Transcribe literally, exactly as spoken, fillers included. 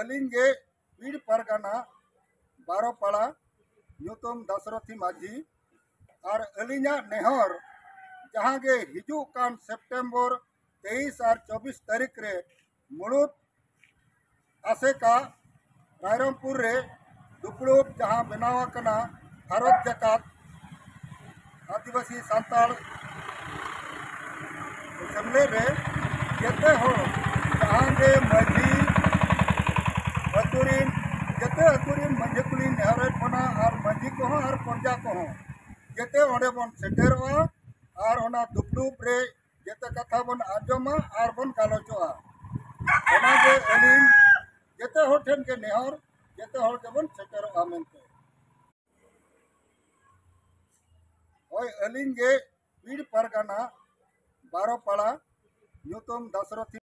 ᱟᱹᱞᱤᱧ ᱜᱮ ᱯᱤᱲ ᱯᱟᱨᱜᱟᱱᱟ ᱵᱟᱨᱚᱯᱟᱲᱟ ᱧᱩᱛᱩᱢ ᱫᱟᱥᱨᱚᱛᱷᱤ ᱢᱟᱹᱡᱷᱤ᱾ ᱟᱨ ᱟᱹᱞᱤᱧᱟᱜ ᱱᱮᱦᱚᱨ, ᱡᱟᱦᱟᱸ ᱜᱮ ᱦᱤᱡᱩᱜ ᱠᱟᱱ ᱥᱮᱯᱴᱮᱢᱵᱚᱨ ᱛᱮᱭᱤᱥ ᱟᱨ ᱪᱚᱵᱵᱤᱥ ᱛᱟᱹᱨᱤᱠᱷ ᱨᱮ ᱢᱩᱲᱩᱫ ᱟᱥᱮᱠᱟ ᱨᱟᱭᱨᱚᱝᱯᱩᱨ ᱨᱮ ᱫᱩᱯᱲᱩᱵ ᱡᱟᱦᱟᱸ ᱵᱮᱱᱟᱣ ᱟᱠᱟᱱᱟ ᱵᱷᱟᱨᱚᱛ ᱡᱟᱠᱟᱛ ᱟᱹᱫᱤᱵᱟᱹᱥᱤ ᱥᱟᱱᱛᱟᱲ ᱥᱮᱢᱞᱮᱫ ᱨᱮ ᱡᱮᱛᱮ ᱦᱚᱲ, ᱡᱟᱦᱟᱸ ᱜᱮ ᱢᱟᱹᱡᱷᱤ ᱟᱹᱛᱩ ᱨᱤᱱ, ᱡᱮᱛᱮ ᱟᱹᱛᱩ ᱨᱤᱱ ᱢᱟᱹᱡᱷᱤ ᱠᱚᱞᱤᱧ ᱱᱮᱦᱚᱨᱮᱫ ᱵᱚᱱᱟ ᱟᱨ ᱢᱟᱹᱡᱷᱤ ᱠᱚᱦᱚᱸ ᱟᱨ ᱯᱨᱚᱡᱟ ᱠᱚᱦᱚᱸ ᱡᱮᱛᱮ ᱚᱸᱰᱮ ᱵᱚᱱ ᱥᱮᱴᱮᱨᱚᱜᱼᱟ ᱟᱨ ᱚᱱᱟ ᱫᱩᱯᱲᱩᱵ ᱨᱮ ᱡᱮᱛᱮ ᱠᱟᱛᱷᱟ ᱵᱚᱱ ᱟᱸᱡᱚᱢᱟ ᱟᱨ ᱵᱚᱱ ᱜᱟᱞᱚᱪᱚᱜᱼᱟ᱾ ᱚᱱᱟᱜᱮ ᱟᱹᱞᱤᱧ ᱡᱮᱛᱮ ᱦᱚᱲ ᱴᱷᱮᱱ ᱜᱮ ᱱᱮᱦᱚᱨ, ᱡᱮᱛᱮ ᱦᱚᱲ ᱜᱮᱵᱚᱱ ᱥᱮᱴᱮᱨᱚᱜᱼᱟ ᱢᱮᱱᱛᱮ᱾ ᱦᱳᱭ, ᱟᱹᱞᱤᱧ ᱜᱮ ᱯᱤᱲ ᱯᱟᱨᱜᱟᱱᱟ ᱵᱟᱨᱚᱯᱟᱲᱟ ᱧᱩᱛᱩᱢ ᱫᱟᱥᱨᱚᱛᱷᱤ